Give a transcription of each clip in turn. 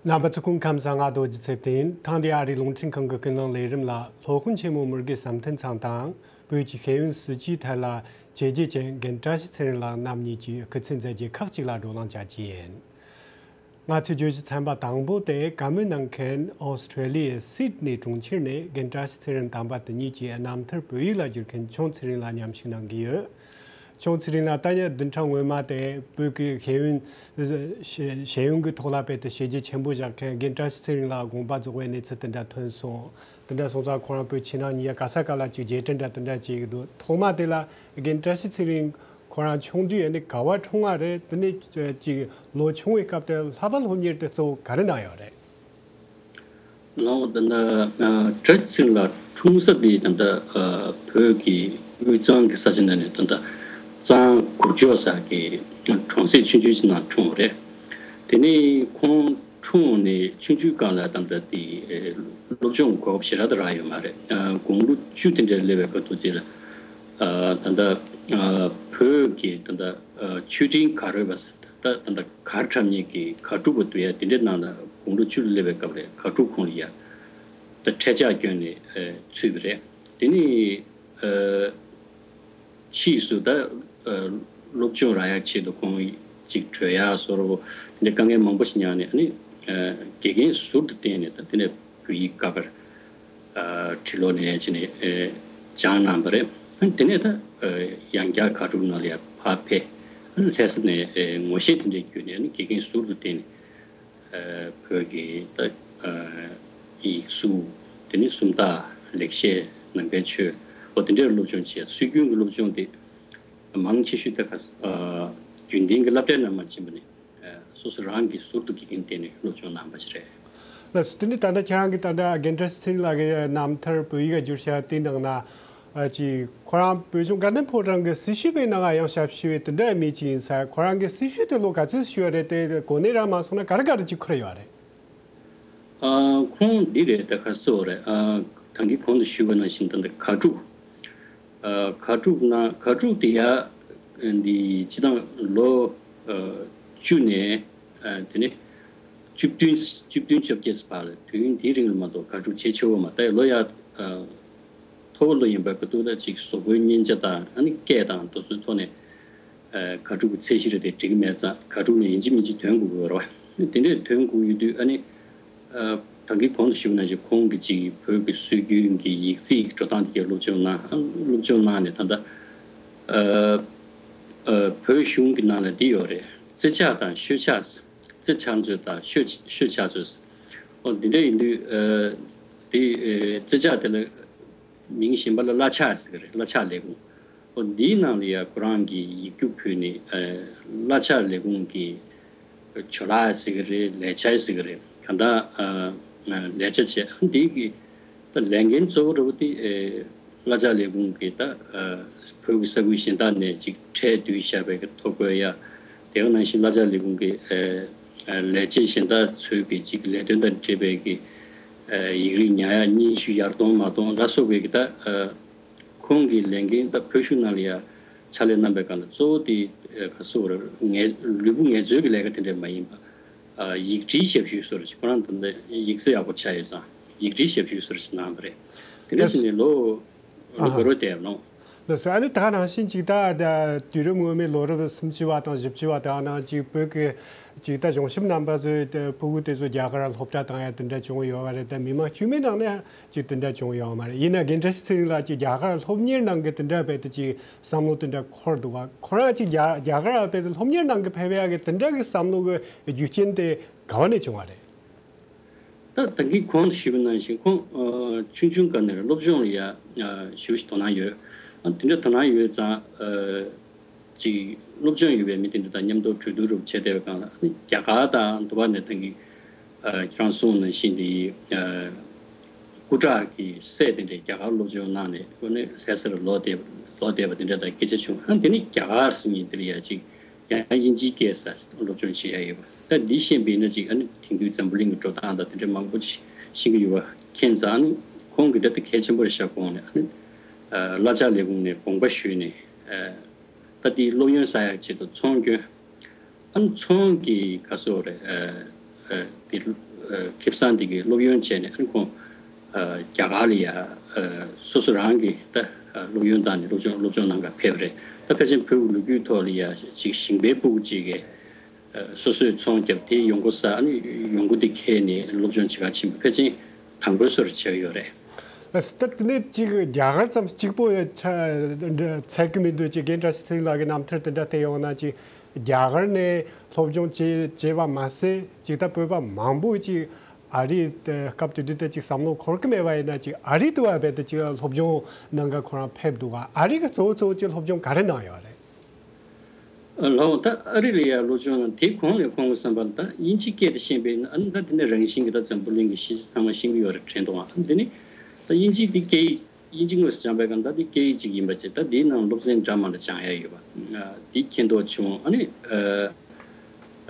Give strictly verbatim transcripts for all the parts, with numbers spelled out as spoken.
རྣམ་པ་ཚོ་སྐུ་ཁམས་བཟང་། ང་རྡོ་རྗེ་ཚེ་བརྟན། ཐེངས་འདིའི་ཨ་རིའི་རླུང་འཕྲིན་ཁང་གི་ཀུན་གླེང་ལས་རིམ་ལ་སློབ་དཔོན་ཆེན་མོ་མུར་གེ་བསམ་གཏན་ཚང་དང་བོད་ཀྱི་ཤེས་ཡོན་སྲིད་བྱུས་ཐད་ལ་བྱས་རྗེས་ཅན་རྒན་བཀྲ་ཤིས་ཚེ་རིང་ལགས་རྣམ་གཉིས་ཀྱིས་སྐུ་ཚེ་མཛད་རྗེས་ཁག་ཅིག་ལ་བགྲོ་གླེང་བྱ་རྒྱུ་ཡིན། ང་ཚོའི་བརྗོད་གཞི་ཚན་པ་དང་པོ་དེ་བཀའ་མོལ་གནང་མཁན་ཨོ་སི་ཁྲུ་ལི་ཡའི་སིད་ནི་གྲོང་ཁྱེར་ནས་རྒན་བཀྲ་ཤིས་ཚེ་རིང་དམ་པ་དེ་ཉིད་ཀྱི་རྣམ་ཐར་བོད་ཡིག་ལ་བསྒྱུར་མཁན་ཆུང་ཚེ་རིང་ལགས་མཉམ་ཞུགས་གནང་གི་ཡོད། ཆུང་ཚེ་རིང་ལགས་ད་ནི་བདུན་ཕྲག་སྔོན་མ་དེ་བོད་ཀྱི་ཤེས་ཡོན་ཤེས་ཤེས་ཡོན་གྱི་ཐོག་ལ་དཔེ་དེ་བྱས་རྗེས་ཆེན་པོ་བཞག་མཁན་རྒན་བཀྲ་ཤིས་ཚེ་རིང་ལགས་དགོངས་པ་རྫོགས་པའི་གནས་ཚུལ་དེ་འདྲ་ཐོན་སོང་། དེ་འདྲ་སོང་ཙང་ཁོ་རང་བོད་ཕྱི་ནང་གཉིས་ཀ་ས་ག་ལ་ཅིག་རྗེས་དྲན་འདྲ་དེ་འདྲ་བྱེད་ཀྱི་འདུག་ཐོག་མ་དེ་ལ་རྒན་བཀྲ་ཤིས་ཚེ་རིང་ཁོ་རང་ཆུང་དུས་ཡ་ནི་ག་བ་འཁྲུངས་པ་རེད། དེ་ནས་ཅིག་ལོ་ཆུང་བའི་སྐབས་དེ་ལྷག་པ་སློབ་གཉེར་དེ་གཙོ་བོ་ག་རེ་གནང་ཡོད་རེད། ལའོ་ད་ལྟ་བཀྲ་ཤིས་ཚེ་རིང་ལགས་འཁྲུངས་ས་དེ་ད་ལྟ་བོད་ཀྱི་དབུས་གཙང་གི་ས་ཆ་ནང་ནས་ད་ལྟ་གཙང་གུར་ལྕོག་ས་གི་གྲོང་གསེབ་ཆུང་ཆུང་ཞིག་ནང་འཁྲུངས་པ་རེད། དེ་ནས་ཁོང་འཁྲུངས་ནས་ཆུང་ཆུང་སྒང་ལ་ད་ལྟ་དེ་སློབ་སྦྱོང་གོ་སྐབས་ཞེ་དྲག་ཏུ་རག་ཡོད་མ་རེད། དགུང་ལོ་བཅུ་དེ་འདྲ་སླེབས་པའི་སྐབས་དུས་ཚོད་ལ་ད་ལྟ་བོད་ཀྱི་ད་ལྟ་མཆོད་སྤྲིན་གར་རོལ་པ་ཟེར། ད་ད་ལྟ་གར་འཁྲབ་མཁན་གྱི་གར་ཕྲུག་པ་དུ་ཡ་དེ་འདྲའི་ནང་ལ་དགུང་ལོ་བཅུ་ལ་སླེབས་པའི་སྐབས་ལ་གར་ཕྲུག་ཁོང་ལ་ཡ་ད་འཕྲེད་ཆས་བསྐྱོན་ནས་ཚུད་པ་རེད། དེ་ནས་ཕྱིས་སུ་ད་སློབ་སྦྱོང་རག་ཡག་ཆེད་དུ་ཁོང་ཅིག་བྲོས་ཡག་བཟོ་འདྲ་པོ་དེ་འདྲའི་དཀའ་ངལ་མང་པོ་ཞིག་མྱངས་ནས་ཨ་ནི་དགེ་རྒན་ཟུར་དུ་བསྟེན་ནས་ད་དེ་ནས་བོད་ཡིག་ག་པར་ཁྲི་ལོ་ནས་བྱས་ནས་སྦྱངས་གནང་བ་རེད། དེ་ནས་ད་ཡང་བསྐྱར་གར་ཕྲུག་ནང་ལ་ཡང་ཕར་ཕེབས། ལྷ་ས་ནས་ངོ་ཤེས་དེ་འདྲའི་བརྒྱུད་ནས་དགེ་རྒན་ཟུར་དུ་བསྟེན་ནས་བོད་ཀྱི་ད་ཡིག་གཟུགས་དེ་ནས་སུམ་རྟགས་ལེགས་བཤད་ནང་པའི་ཆོས་འོ་དེ་འདྲའི་སློབ་སྦྱོང་བྱས། སྲོལ་རྒྱུན་གྱི་སློབ་སྦྱོང་དེ་མང་ཆེ་ཤོས་དེ་ག་རྒྱུན་ལྡན་གྱི་སློབ་གྲྭའི་ནང་མ་ཕྱིན་པ་ནས། སོ་སོ་རང་གིས་ཟུར་དུ་དགེ་རྒན་བསྟེན་ནས་སློབ་སྦྱོང་གནང་བ་ཞིག་རེད། ལགས་སོ། དེ་ནི་ད་ལྟ་ཁྱེད་རང་གིས་ད་ལྟ་རྒན་བཀྲ་ཤིས་ཚེ་རིང་ལགས་ཀྱི་རྣམ་ཐར་བོད་ཡིག་ལ་བསྒྱུར་བྱ་དེའི་ནང་ན་ཨ་ཅིག་ཁོ་རང་བོད་ལྗོངས་དགའ་ལྡན་ཕོ་བྲང་གི་སྲི་ཞུ་བའི་ནང་ཡང་ཞབས་ཞུ་བའི་དེ་འདྲ་མི་ཅིག་ཡིན་ས། ཁོ་རང་གི་སྲི་ཞུ་དེ་ལོ་ག་ཚོད་ཞུ་བ་རེད་དེ། གོ་གནས་རང་མ་སོང་ན་ག་རེ་ག་རེ་ཅིག་འཁུར་ཡོད་རེད། ཨ་ཁོང་འདི་རེད། ད་ག་ཚོད་རེད། ཨ་ད་གིན་གོང་དུ་ཞུས་པ་ནང་བཞིན་ད་ལྟ་གར་ཕྲུག་ཨ་གར་ཕྲུག་ན་གར་ཕྲུག་དེ་ཡ་འདི་སྤྱི་བཏང་ལོ་ཨ་བཅུ་ནས་ཨ་དེ་ནས་བཅུ་བདུན་བཅུ་བདུན་བཅོ་བརྒྱད་བར་དུས་ཡུན་འདིའི་རིང་ལ་མ་གཏོགས་གར་ཕྲུག་བྱེད་ཆོག་པ་མ། ད་ལོ་ཡ་ཨ་མཐོ་པོ་ལོ་ཡིན་པ་གི་འདུག་ད་ཅིག་གཟུགས་པོའི་མཉེན་ཆ་དང་ཨ་ནི་སྐད་དང་དེ་ཚོའི་ཐོག་ནས་ཨ་གར་ཕྲུག་གི་ཚད་གཞི་རེད་དེ་འགྲིག་གི་མེད་ཙང་། གར་ཕྲུག་ནས་ཡིན་གཅིག་མིན་གཅིག་ཐོན་དགོས་ཀྱི་ཡོད་རེད་བ། དེ་འདྲས་ཐོན་དགོས་ཡོད་དུས་ཨ་ནི། ཨ་ད་གིན་གོང་དུ་ཞུས་པ་ནང་བཞིན་ཁོང་གིས་ཅིག་བོད་ཀྱི་སྲོལ་རྒྱུན་གྱི་ཡིག་རྩིས་འགྲོ་སྟངས་དེ་གའི་སློབ་སྦྱོང་གནང་། སློབ་སྦྱོང་གནང་ནས་ད་ལྟ་ཨ་ཨ་བོད་གཞུང་གི་ནང་ལ་འདི་ཡོད་རེད། རྩེད་ཆས་དང་ཤོ་ཆས། རྩེད་ཆས་མཛོད་དང་ཤོ་ཤོ་ཆས་མཛོད། ཨོ་འདི་འདྲ་ཡིན་དུས་ཨ་འདི་ཨ་རྩེད་ཆས་དེ་ལ་མིང་གཞན་པ་ལ་གླ་ཆ་ཟེར་གི་རེད། གླ་ཆ་ལས་ཁུངས། ཨོ་འདིའི་ནང་ལ་ཡ་ཁོ་རང་གིས་ཡིག་རྒྱུགས་ཕུལ་ནས་ཨ་གླ་ཆ་ལས་ཁུངས་ཀྱི་ཇོ་ལགས་ཟེར་གི་རེད། ལས་བྱེད་ཟེར་གི་རེད། གང་ལྟར་ཨ་ལས་བྱ་བྱས། ཨ་འདི་གི་ད་ལས་འགན་གཙོ་བོ་འདྲ་པོ་དེ་ཨ་གླ་ཆ་ལས་ཁུངས་ཀྱི་ད་ཨ་བོད་ཀྱི་ས་ཁུལ་གཞན་དག་ནས་ཅིག་ཁྲལ་བསྡུས་བཞག་པའི་གི་ཐོ་འགོད་ཡ། དེ་ག་ནང་བཞིན་གླ་ཆ་ལས་ཁུངས་ཀྱི་ཨ་ཨ་ལས་བྱེད་གཞན་དག་ཚོའི་གི་ཅིག་ལས་དོན་དང་འབྲེལ་བའི་གི་ཨ་ཡིག་རིགས་ཉར་ཡ། སྙན་ཞུ་ཡར་གཏོང་མར་གཏོང་ལ་སོགས་པའི་གི་ད་ཨ་ཁོང་གི་ལས་འགན་ད་བོད་གཞུང་ནང་ལ་ཡ་ཕྱག་ལས་གནང་པའི་སྒང་ལ་གཙོ་བོ་དེ་ཨ་ག་ཟེར་དགོས་རེད། ངལ་ལུས་པོ་ངལ་རྩོལ་གྱི་ལས་ཀ་དེ་འདྲ་མ་ཡིན་པ། ཨ་ཡིག་འབྲེལ་ཞབས་ཞུ་བཟོ་འདྲ་ཞིག་ཁོ་རང་ད་ལྟ་ཡིག་ཚད་ཡག་པོ་ཆགས་ཡོད་ཙང་ཡིག་འབྲེལ་ཞབས་ཞུ་བཟོ་འདྲ་ཞིག་གནང་བ་རེད། དེ་འདྲ་ཡེས་ནས་ལོ་ལོ་ཨ་འགོར་བ་དེ་ལོངས། ལགས་སོ། ཨ་ནི་ད་ག་ནང་བཞིན་ཅིག་ད་ད་དུས་རབས་སྔོན་མའི་ལོ་རབས་སུམ་ཅུ་པ་དང་བཞི་བཅུ་པ་དེ་ནང་ཅིག་བོད་ཀྱི་ཅིག་ད་གཞུང་ཞབས་རྣམ་པ་ཚོས་ད་ཕྲུ་གུ་དེ་ཚོ་རྒྱ་གར་སློབ་གྲྭ་བཏང་ཡ་དེ་འདྲ་བྱུང་ཡོད་པ་རེད། ད་མི་མང་དཀྱུས་མའི་ནང་ནས་ཅིག་དེ་འདྲ་བྱུང་ཡོད་མ་རེད། ཡིན་ན་རྒན་བཀྲ་ཤིས་ཚེ་རིང་ལགས་ཀྱིས་རྒྱ་གར་སློབ་གཉེར་གནང་གི་དེ་འདྲ་བས་ད་ཅིག་བསམ་བློ་དེ་འདྲ་འཁོར་འདུག་བ། ཁོ་རང་ཅིག་རྒྱ་རྒྱ་གར་བས་ད་སློབ་གཉེར་གནང་གི་ཕེབས་ཡ་གི་དེ་འདྲ་གི་བསམ་བློ་གི་རྒྱུ་རྐྱེན་དེ་ག་བ་ནས་བྱུང་བ་རེད། ད་ད་གིན་གོང་དུ་ཞུས་པ་ནང་བཞིན་ཁོང་ཨ་ཆུང་ཆུང་སྒང་ནས་སློབ་སྦྱོང་ལ་ཡ་ཨ་ཞེ་པོ་ཞིག་དོ་སྣང་ཡོད། ཨ་དེ་འདྲ་དོ་སྣང་ཡོད་ཙང་ཨ་ཅིག་སློབ་སྦྱོང་ཡོད་པའི་མི་དེ་འདྲ་དང་མཉམ་དུ་གྲོས་བསྡུར་རུ་བྱས་བསྡད་པའི་སྒང་ལ། ཨ་ནི་རྒྱ་གར་དང་དུ་བ་ནས་ད་གིན་ཨ་ཁྱེད་རང་གསུངས་ནང་བཞིན་དེ་ཨ་སྐུ་དྲག་གི་སྲས་དེ་འདྲས་རྒྱ་གར་སློབ་སྦྱོང་གནང་ནས་ཨ་ནི་ལྷ་སར་ལོག་བསྡད་ལོག་བསྡད་པ་དེ་འདྲ་དང་སྐད་ཆ་བྱུང་། ཨ་དེ་ནི་རྒྱ་གར་ཟེར་མཁན་དེ་ལ་ཡ་ཅིག་ཡང་དབྱིན་ཇིའི་སྐད་ས་སློབ་སྦྱོང་བྱེད་ཡ་ཡོད་པ། ད་འདི་ཤེས་པ་ཡིན་ན་ཅིག་ཨ་ནི་དེང་དུས་འཛམ་བུ་གླིང་གི་འགྲོ་སྟངས་དང་དེ་འདྲ་མང་པོ་ཅིག་ཤེས་ཀྱི་ཡོད་པ་མཁྱེན་ཙང་། ཨ་ནི་ཁོང་གིས་ད་ལྟ་གལ་ཆེན་པོ་རེད་ཤག་དགོངས་ནས། ཨ་ནི་ཨ་གླ་ཆ་ལས་ཁུངས་ནས་དགོངས་པ་ཞུས་ནས་ཨ་ད་འདི་སློབ་ཡོན་བསགས་ཡག་ཆེད་དུ་ཚོང་སྐྱོན། ཨ་ནི་ཚོང་གི་ག་ཟེར་དགོས་རེད། ཨ་ཨ་འདི་ ཨ་ཁེ་བཟང་དེ་གི་སློབ་ཡོན་བྱས་ནས་ཨ་ནི་ཁོང་ཨ་རྒྱ་གར་ལ་ཡ་ཨ་སོ་སོ་རང་གི་ད་ཨ་སློབ་ཡོན་བཏང་ནས་སློབ་སྦྱོང་སློབ་སྦྱོང་གནང་གར་ཕེབས་རེད། ད་ཕལ་ཆེར་བོད་ཀྱི་ལོ་རྒྱུས་ཐོག་ལ་ཡ་ཅིག་ཞིང་པའི་སྤུ་གུ་ཅིག་གིས་ཨ་སོ་སོས་ཚོང་བརྒྱབ་དེ་ཡོང་སྒོ་བསགས། ཨ་ནི་ཡོང་སྒོ་དེ་འཁྱེར་ནས་སློབ་སྦྱོང་བྱེད་གར་ཕྱིན་པ་ཕལ་ཆེར་དང་པོའི་བཟོ་འདྲ་ཆགས་ཡོད་རེད། ལགས་སོ། ད་དེ་ནས་ཅིག་རྒྱ་གར་ཙམ་གཅིག་པོ་ཆ་འདྲ་ཚད་ཀྱི་མི་འདུག་ཅིག་རྒན་བཀྲ་ཤིས་ཚེ་རིང་ལགས་ཀྱི་རྣམ་ཐར་དེ་འདྲ་བལྟས་ཡོང་ན་ཅིག་རྒྱ་གར་ནས་སློབ་སྦྱོང་བྱས་བྱས་པ་མ་ཟད་ཅིག་ད་བོད་པ་མང་པོ་ཅིག་ཨ་རི་དེ་སྐབས་དེ་དུས་དེ་ཅིག་བསམ་བློ་འཁོར་གི་མེད་པ་ཡིན་ན་ཅིག་ཨ་རི་དུ་བ་བས་དེ་ཅིག་སློབ་སྦྱོང་གནང་ག་ཁོ་རང་ཕེབས་འདུག་ག་ཨ་རི་གི་གཙོ་བོ་གཙོ་བོ་ཅིག་སློབ་སྦྱོང་ག་རེ་གནང་ཡོད་རེད། ལའོ། ད་ཨ་རི་ལ་ཡ་སློབ་སྦྱོང་ནང་དེའི་གོང་ལ་ཁོང་གི་བསམ་པ་ད་དབྱིན་ཇིའི་སྐད་དེ་ཤེས་པས་ན་ཨ་ནི་ད་དེ་ནས་རང་བཞིན་གྱི་ད་འཛམ་བུ་གླིང་གི་གཞིས་ཚང་མ་ཤེས་ཀྱི་ཡོད་རེད་དྲན་གཏོང་བ། ཨ་ནི་དེ་ནི་ད་དབྱིན་ཇི་དེ་སྐད་ཡིག་དབྱིན་ཇི་དངོས་སུ་སྦྱངས་པའི་སྒང་ད་དེ་སྐད་ཡིག་ཅིག་ཡིན་པ་བྱས་ད་དེའི་ནང་སློབ་ཚན་འདྲ་མི་འདྲ་སྦྱང་ཡ་ཡོད་པ་དེ་མཁྱེན་རྟོགས་བྱུང་། ཨ་ནི་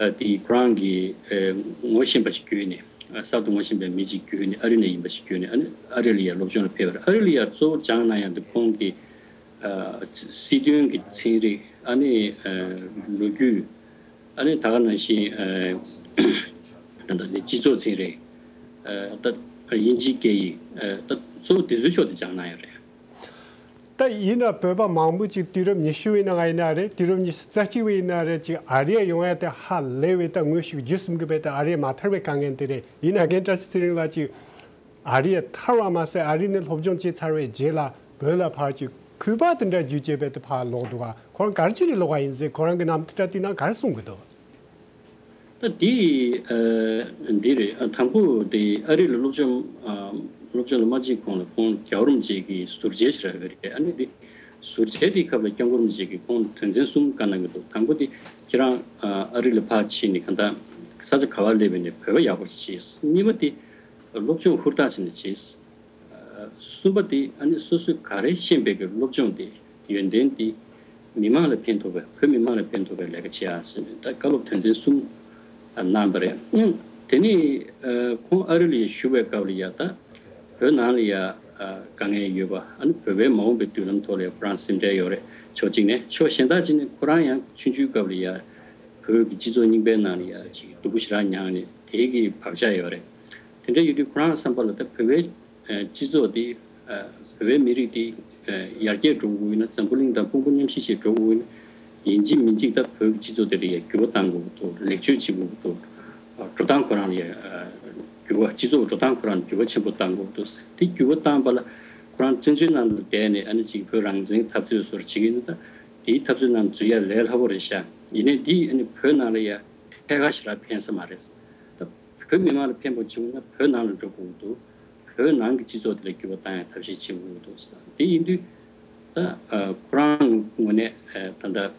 ཨ་དེ་ཁོ་རང་གི་ཨ་ངོ་ཤེས་པ་ཞིག་བརྒྱུད་ནས་ཨ་གསར་དུ་ངོ་ཤེས་པའི་མི་ཅིག་བརྒྱུད་ནས་ཨ་རི་ནས་ཡིན་པ་ཞིག་བརྒྱུད་ནས་ཨ་ནི་ཨ་རི་ལ་ཡ་སློབ་སྦྱོང་ལ་ཕེབས་པ་རེད། ཨ་རི་ལ་ཡ་གཙོ་བོ་སྦྱངས་གནང་ཡ་དེ་ཁོང་གི་ཨ་སྲིད་དོན་གྱི་ཚན་རིག་ཨ་ནི་ཨ་ལོ་རྒྱུས། ཨ་ནི་ད་ག་ནང་བཞིན་ཨ་ད་ལྟ་ནི་སྤྱི་ཚོགས་ཚན་རིག་ཨ་ད་དབྱིན་ཇིའི་སྐད་ཡིག་ཨ་ད་གཙོ་བོ་དེ་ཚོའི་ཕྱོགས་དེ་སྦྱངས་གནང་ཡོད་རེད། ད་ཡིན་ན་བོད་པ་མང་པོ་ཅིག་དུས་རབས་ཉི་ཤུ་བའི་ནང་ཡིན་ན་རེད། དུས་རབས་ཉི་ཤུ་རྩ་གཅིག་པའི་ཡིན་ན་རེད། ཅིག་ཨ་རི་ཡ་ཡོང་ཡ་དེ་ཧ་ལས་པའི་ད་དངོས་ཤུགས་བརྒྱུད་གསུམ་གྱི་བས་ད་ཨ་རི་ཡ་མ་ཐར་བའི་དཀའ་ངལ་དེ་རེད། ཡིན་ན་རྒན་བཀྲ་ཤིས་ཚེ་རིང་ལགས་ཅིག་ཨ་རི་ཡ་ཐར་བ་མ་ཟད་ཨ་རི་ནས་སློབ་སྦྱོང་བྱས་ཚར་བའི་རྗེས་ལ་བོད་ལ་ཕར་ཅིག་གུས་པ་དེ་འདྲ་བརྒྱུད་བྱས་པའི་དེ་ཕར་ལོག་འདུག་ག་ཁོ་རང་ག་རེ་བྱས་ནས་ལོག་པ་ཡིན་ཟེར་ཁོ་རང་གི་རྣམ་ཐར་དེ་ནང་ག་རེ་གསུང་གི་འདུག་ད་འདི་ཨ་འདི་རེད། ཨ་དང་པོ་དེ་ཨ་རི་ལ་སློབ་སྦྱོང་ཨ་སློབ་སྦྱོང་ལ་མ་བྱེད་གོང་ལ་ཁོང་རྒྱལ་བ་རིན་པོ་ཆེ་གི་ཟུར་མཇལ་ཞིག་རག་ཡོད་རེད། ཨ་ནི་འདི་ཟུར་མཇལ་དེའི་སྐབས་ལ་སྐྱབས་མགོན་རིན་པོ་ཆེ་གིས་ཁོང་ལ་དོན་ཚན་གསུམ་བཀའ་གནང་གི་འདུག་དང་པོ་དེ་ཁྱེད་རང་ཨ་ཨ་རི་ལ་ཕར་ཕྱིན་ནས་གང་ལྟར་ས་ཆ་ག་བར་སླེབས་པ་ཡིན་ནའི་བོད་པ་ཡག་པོ་ཞིག་བྱེད། གཉིས་པ་དེ་སློབ་སྦྱོང་ཧུར་ཐག་བྱས་ནས་བྱེད། གསུམ་པ་དེ་ཨ་ནི་སོ་སོས་ག་རེ་ཤེས་པའི་གི་སློབ་སྦྱོང་དེ་ཡོན་ཏན་དེ་མི་མང་ལ་ཕན་ཐོགས་པའི་བོད་མི་མང་ལ་ཕན་ཐོགས་པའི་ལས་ཀ་བྱེད་ཡ་ཟེར་ནས་ད་བཀའ་སློབ་དོན་ཚན་གསུམ་གནང་བ་རེད། དེ་ནས་ཁོང་ཨ་རི་ལ་བཞུགས་པའི་སྐབས་ལ་ཡ་ད་བོད་ནང་ལ་ཡ་དཀའ་ངལ་ཡོད་པ་ཨ་ནི་བོད་པའི་མ་འོངས་པའི་མདུན་ལམ་ཐོག་ལ་ཡ་ཁོ་རང་སེམས་ཁྲལ་ཡོད་རེད། ཕྱོགས་གཅིག་ནས། ཕྱོགས་གཞན་དག་ཅིག་ནས་ཁོ་རང་ཡང་ཆུང་ཆུང་སྐབས་ལ་ཡ་བོད་ཀྱི་སྤྱི་ཚོགས་རྙིང་པའི་ནང་ལ་ཡ་ཅིག་སྡུག་པོ་ཞེ་དྲག་མྱངས་ནས་དེའི་གི་བག་ཆགས་ཡོད་རེད། དེ་འདྲ་ཡོད་དུས་ཁོ་རང་བསམ་པ་ལ་ད་བོད་པའི་སྤྱི་ཚོགས་དེ་བོད་པའི་མི་རིགས་དེ་ཡར་རྒྱས་འགྲོ་དགོས་ཡིན་ན། འཛམ་བུ་གླིང་དང་དཔུང་པ་མཉམ་གཤིབ་བྱས་འགྲོ་དགོས་ཡིན་ན། ཡིན་གཅིག་མིན་གཅིག་ད་བོད་ཀྱི་སྤྱི་ཚོགས་དེ་ལ་ཡ་འགྱུར་བ་གཏང་དགོས་ཀྱི་འདུག་ལེགས་བཅོས་བྱེད་དགོས་ཀྱི་འདུག་འགྲོ་སྟངས་ཁོ་རང་ལ་ཡ་འགྱུར་བ། སྤྱི་ཚོགས་འགྲོ་སྟངས་ཁོ་རང་ལ་འགྱུར་བ་ཆེན་པོ་གཏང་དགོས་ཀྱི་འདུག་དེ་འགྱུར་བ་བཏང་པ་ལ་ཁོ་རང་བཙན་བྱོལ་ནང་དུ་བསྡད་ནས་ཨ་ནི་གཅིག་བོད་རང་བཙན་འཐབ་རྩོད་བཟོ་འདྲ་བྱེད་ཀྱི་ཡིན་ན། ད་དེའི་འཐབ་རྩོད་ནང་འཛུལ་ཡ་ལས་སླ་པོ་རེད་ཤག་ཡིན་ནའི་འདི་ཨ་ནི་བོད་ནང་ལ་ཡ་ཐད་ཀར་ཞེ་དྲག་ཕན་ས་མ་རེད། ད་བོད་མི་མང་ལ་ཕན་པ་བྱུང་ན་བོད་ནང་ལ་འགྲོ་དགོས་ཀྱི་འདུག་བོད་ནང་གི་སྤྱི་ཚོགས་དེ་ལ་འགྱུར་བ་བཏང་ཡ་ཐབས་ཤེས་བྱེད་དགོས་ཀྱི་འདུག་དེ་ཡིན་དུས་ད་ཨ་ཁོ་རང་ངོས་ནས་ཨ་ད་ལྟ་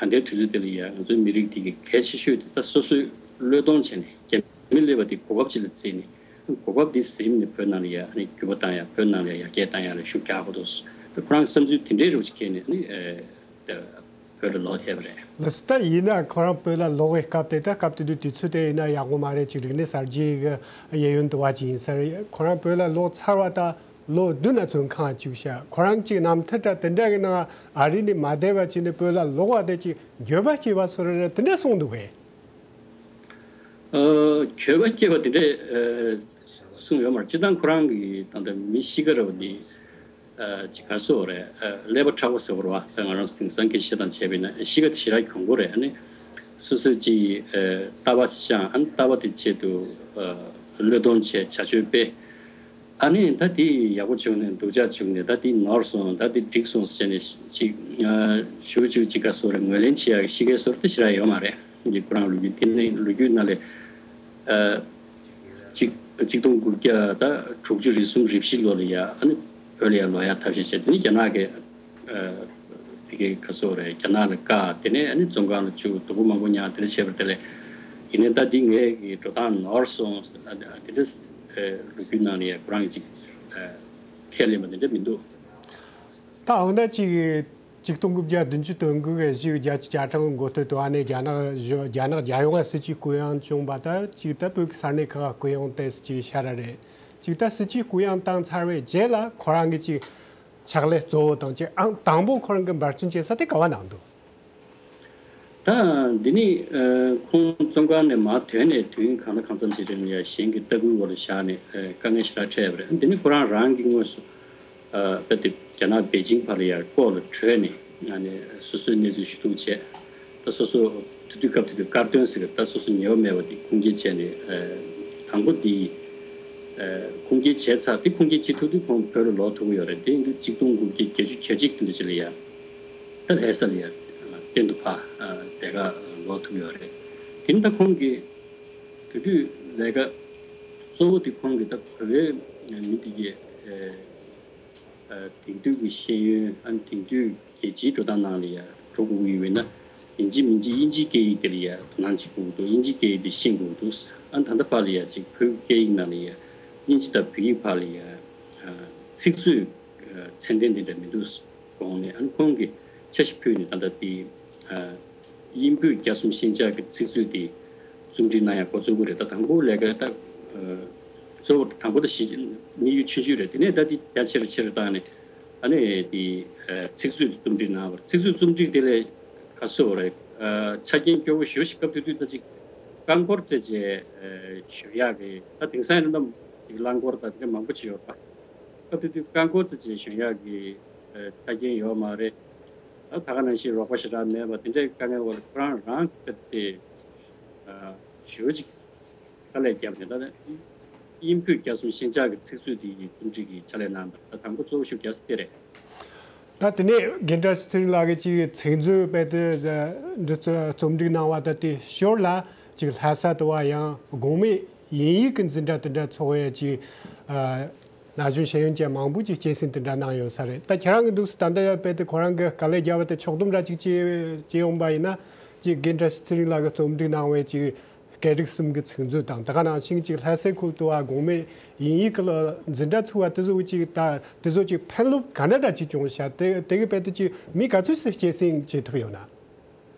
ད་ལྟའི་དུས་ཚོད་དེ་ལ་ཡ་ང་ཚོའི་མི་རིགས་དེ་གི་གལ་ཆེ་ཤོས་དེ་ད་སོ་སོས་བློས་གཏོང་བྱས་ནས་རྒྱ་མི་སླེབས་པ་དེ་གོ་སྐབས་ཅིག་ལ་བརྩིས་ནས་གོ་སྐབས་དེ་ཟིན་ནས་བོད་ནང་ལ་ཡ་ཨ་ནི་འགྱུར་བ་བཏང་ཡ། བོད་ནང་ལ་ཡ་ཡར་རྒྱས་བཏང་ཡ་ལ་ཤུགས་རྒྱག་དགོས་འདུག་ད་ཁོ་རང་གི་བསམ་ཚུལ་དེ་འདྲའི་རིགས་ཅིག་འཁྱེར་ནས་ཨ་ནི་ཨ་བོད་ལ་ལོག་ཐལ་བ་རེད། ལགས་སོ། ད་ཡིན་ན་ཁོ་རང་བོད་ལ་ལོག་པའི་སྐབས་དེ་ད་སྐབས་དེ་དུས་དུས་ཚོད་དེ་ཡིན་ན་ཡག་པོ་མ་རེད། ཅིག་རིག་གནས་གསར་བརྗེ་གི་གཡས་གཡོན་དུ་བ་ཅིག་ཡིན་ས་རེད། ཁོ་རང་བོད་ལ་ལོག་ཚར་བ་ད་ལོ་བདུན་ན་ཚུན་ཁང་བཅུག་ཤག་ཁོ་རང་ཅིག་རྣམ་ཐར་ད་དེ་འདྲ་གི་ནང་ཨ་རི་ནས་མ་བསྡད་པ་ཅིག་ནས་བོད་ལ་ལོག་པ་དེ་ཅིག་འགྱོད་པ་སྐྱེས་པ་བཟོ་འདྲ་དེ་འདྲ་གསུངས་འདུག་གས། ཨ་འགྱོད་པ་སྐྱེས་པ་དེ་འདྲ་ཨ་གསུངས་ཡོད་མ་རེད། སྤྱིར་བཏང་ཁོ་རང་གི་ད་ལྟ་མི་ཤི་ཁ་ར་བ་དེ། ཨ་ཅིག་ག་སོ་རེད། ཨ་ཀླད་པ་མཁྲེགས་པོ་ཟེར་བ་རེད་བ། ད་ང་རང་ཚོ་དེང་སང་སྐད་བཤད་སྟངས་བྱས་པ་ཡིན་ན་ཤི་ཁ་དེ་ཞེ་དྲག་གྱོང་པོ་རེད། ཨ་ནི་སོ་སོས་ཅིག་ཨ་ལྟ་བ་བཅངས། ཨ་ནི་ལྟ་བ་དེ་ཆེད་དུ་ཨ་བློས་གཏོང་བྱས། བྱ་སྤྱོད་སྤེལ། ཨ་ནི་ད་དེ་ཡག་པོ་བྱུང་ནས་སྡུག་ཅག་བྱུང་ནས་ད་དེ་ནོར་སོང་། ད་དེ་འགྲིག་སོང་ཟེར་ནས་ཅིག་ཨ་ཞུ་ཅིག་ཅིག་ག་སོ་རེད། ངོས་ལེན་བྱེད་ཡག་གི་ཤི་ཁའི་བཟོ་འདྲ་དེ་ཞེ་དྲག་ཡོད་མ་རེད། འདི་ཁོ་རང་ལོ་རྒྱུས་དེ་ནས་ལོ་རྒྱུས་ནང་ལས་ཨ། གཅིག་གཅིག་སྟོང་དགུ་བརྒྱ་ད་དྲུག་ཅུ་རེ་གསུམ་རེ་བཞི་ལོ་ལ་ཡ་ཨ་ནི་བོད་ལ་ཡ་ལོག་ཡ་ཐབས་ཤེས་བྱས། དེ་ནི་རྒྱ་ནག་གི་ཨ་དེ་གའི་ག་སོ་རེད། རྒྱ་ནག་ལ་བཀག་དེ་ནས་ཨ་ནི་བཙོན་ཁང་ལ་བཅུག་སྡུག་པོ་མང་པོ་མྱངས། དེ་འདྲ་བྱས་པ་དེ་ལས་ཡིན་ནའི་ད་འདི་ངའི་གི་འགྲོ་སྟངས་ནོར་སོང་། ཨ་དེ་འདྲ་ཨ་ལོ་རྒྱུས་ནང་ལ་ཡ་ཁོ་རང་གི་ཅིག་ཨ་ཁས་ལེན་པ་དེ་འདྲ་མི་འདུག་ད་འོ་ན་ཅིག་གཅིག་སྟོང་དགུ་བརྒྱ་བདུན་ཅུ་དོན་དགུ་བའི་བཞི་བརྒྱད་ཅུ་གྱ་གྲངས་ཀྱི་འགོ་སྟོད་དུ་ཨ་ནེ་རྒྱ་ནག་གཞུང་རྒྱ་ནག་རྒྱལ་ཡོངས་ལ་སྲིད་ཇུས་གུ་ཡངས་བྱུང་བ། ད་ཅིག་ད་བོད་ཀྱི་ས་གནས་ཁག་གུ་ཡངས་ཏོག་ཙམ་ཅིག་ཤར་བ་རེད། ཅིག་ད་སྲིད་ཇུས་གུ་ཡངས་བཏང་ཚར་བའི་རྗེས་ལ་ཁོ་རང་གི་ཅིག་ཕྱག་ལས་གཙོ་བོ་དང་ཅིག་ཨང་དང་པོ་ཁོ་རང་གི་འབད་བརྩོན་བྱེད་ས་དེ་ག་བ་ན་འདུག་ད་འདི་ནི་ཁོང་བཙོན་ཁང་ནས་མར་ཐོན་ནས་དུས་ཡུན་གང་ལ་གང་འཚམ་ཅིག་རིང་ལ་ཡ་གཞན་གྱི་ལྟ་སྐུལ་འོག་ལ་བཞག་ནས་དཀའ་ངལ་ཞེ་དྲག་འཕྲད་ཡོད་པ་རེད། འདི་ནི་ཁོ་རང་རང་གི་དངོས་སུ་ད་དེ་རྒྱ་ནག་པེ་ཅིང་བར་ལ་ཡ་ལྐོག་ལ་བྲོས་ནས་ཨ་ནི་སོ་སོའི་གནས་ཚུལ་ཞུ་གཏུག་བྱས། ད་སོ་སོ་དེ་དུས་སྐབས་དེ་དུས་དཀར་འདོན་ཟེར་གི་ད་སོ་སོ་ཉེས་པ་མེད་པ་དེ་ཁུངས་སྐྱེལ་བྱས་ནས་དང་པོ་དེ་ཁུངས་སྐྱེལ་བྱས་ཚར། དེ་ཁུངས་སྐྱེལ་བྱེད་ཐུབ་དུས་ཁོང་བོད་ལ་ལོག་ཐུབ་ཀྱི་ཡོད་རེད། དེ་ཡིན་དུས་གཅིག་སྟོང་དགུ་བརྒྱ་བརྒྱད་ཅུ་གྱ་གཅིག་དེ་འདྲ་ཅིག་ལ་ཡ། ད་ལྷ་ས་ལ་ཡ་གཏན་དུ་ཕབ་བསྡད་ག་ལོག་ཐུབ་ཡོད་རེད། དེ་ནི་ད་ཁོང་གིས་དེ་དུས་ལས་ཀ་གཙོ་བོ་དེ་ཁོང་གིས་ད་བོད་པའི་མི་དེ་གའི་དེང་དུས་ཀྱི་ཤེས་ཡོན་ཨ་ནི་དེང་དུས་རྒྱལ་སྤྱིའི་འགྲོ་སྟངས་ནང་ལ་ཡ་འགྲོ་དགོས་ཀྱི་ཡོད་ན་ཡིན་གཅིག་མིན་གཅིག་དབྱིན་ཇིའི་སྐད་ཡིག་དེ་ལ་ཡ་དོ་སྣང་བྱེད་དགོས་ཀྱི་འདུག་དབྱིན་ཇིའི་སྐད་ཡིག་དེ་ཤེས་དགོས་ཀྱི་འདུག་ཨ་ནི་ད་ལྟ་བར་ལ་ཡ་ཅིག་བོད་སྐད་ཡིག་ནང་ལ་ཡ་དབྱིན་ཇི་དང་བོད་ཡིག་བར་ལ་ཡ་ཚིག་མཛོད་ཚད་ལྡན་དེ་འདྲ་མི་འདུག་དགོངས་ནས། ཨ་ནི་ཁོང་གིས་འཆར་གཞི་ཕུལ་ནས་ད་ལྟ་དེ་དབྱིན་བོད་རྒྱ་གསུམ་ཤན་སྦྱར་གྱི་ཚིག་མཛོད་དེ་རྩོམ་སྒྲིག་གནང་ཡ་འགོ་བཙུགས་ཀྱི་རེད། ད་དང་པོ་ལས་ཀ་ད་གཙོ་བོ་དང་པོ་ད་གཞི་དམིགས་ཡུལ་ཆུང་ཆུང་རེད། དེ་ནས་ད་དེ་རྒྱ་ཆེ་རུ་ཆེ་རུ་བཏང་ནས་ཨ་ནི་དེ་ཚིག་མཛོད་རྩོམ་སྒྲིག་གནང་བར། ཚིག་མཛོད་རྩོམ་སྒྲིག་དེ་ལས་ག་སོ་རེད། ཆ་རྐྱེན་སྐྱོ་བོ་ཞེ་པོ་ཞིག་སྐབས་དེ་དུས་ད་ཅིག་རྐང་འཁོར་རྩེད་བྱེད་ཞུ་ཡག་གི་ད་དེང་སང་ཡིན་ན་ཅིག་རླངས་འཁོར་དང་དེ་འདྲ་མང་པོ་ཅིག་ཡོད་པ། སྐབས་དེ་དུས་རྐང་འཁོར་རྩེད་བྱེད་ཞུ་ཡག་གི་ཆ་རྐྱེན་ཡོད་མ་རེད། ད་ད་ག་ནང་བཞིན་རོགས་པ་ཞེ་དྲག་མེད་པ་དེ་འདྲའི་དཀའ་ངལ་འོག་ལ་ཁོ་རང་རང་སྐད་དེ་ཞེ་པོ་ཅིག་དཀའ་ལས་བརྒྱབ་ནས། ད་དབྱིན་བོད་རྒྱ་གསུམ་ཤན་སྦྱར་གྱི་ཚིག་མཛོད་དེ་ཡི་རྩོམ་སྒྲིག་གི་ཕྱག་ལས་གནང་བ་ད་དང་པོ་གཙོ་བོ་ཞུ་རྒྱ་སེ་དེ་རེད། ད་དེ་ནས་རྒན་བཀྲ་ཤིས་ཚེ་རིང་ལགས་ཀྱིས་ཅིག་ཚིག་མཛོད་དཔེ་དེ་འདི་ཚོ་རྩོམ་སྒྲིག་གནང་བ་ད་དེ་ཞོར་ལ་ཅིག་ལྷ་ས་དུ་བ་ཡང་གོང་མའི་དབྱིན་ཡིག་གི་འཛིན་གྲྭ་དེ་འདྲ་ཚོགས་ཡས་ཅིག་ན་གཞོན་ཤེས་ཡོན་ཅན་མང་པོ་ཅིག་སྐྱེད་སྲིང་དེ་འདྲ་གནང་ཡོད་ས་རེད། ད་ཁྱེད་རང་གི་འདུག་སེ་ད་ལྟ་ཡ་དཔེ་དེ་ཁོ་རང་གི་དཀའ་ལས་བརྒྱབ་པ་དེ་ཕྱོགས་བསྡོམས་འདྲ་ཅིག་བྱེད་བྱེད་ཡོང་པ་ཡིན་ན་ཅིག་རྒན་བཀྲ་ཤིས་ཚེ་རིང་ལགས་ཀྱིས་རྩོམ་སྒྲིག་གནང་བའི་ཅིག་སྐད་རིགས་གསུམ་གྱི་ཚིག་མཛོད་དང་ད་ག་ནང་བཞིན་ཅིག་ལྷ་སའི་ཁུལ་དུ་བ་གོང་མའི་དབྱིན་ཡིག་གི་འཛིན་གྲྭ་ཚུགས་པ་དེ་ཚོ་ཅིག་ད་དེ་ཚོ་ཅིག་ཕན་རླབས་ག་འདྲ་འདྲ་ཅིག་བྱུང་ཤག་དེ་དེ་གི་དཔེ་དེ་ཅིག་མི་ག་ཚོད་ཙམ་སྐྱེད་སྲིང་བྱེད་ཐུབ་ཡོད་ན།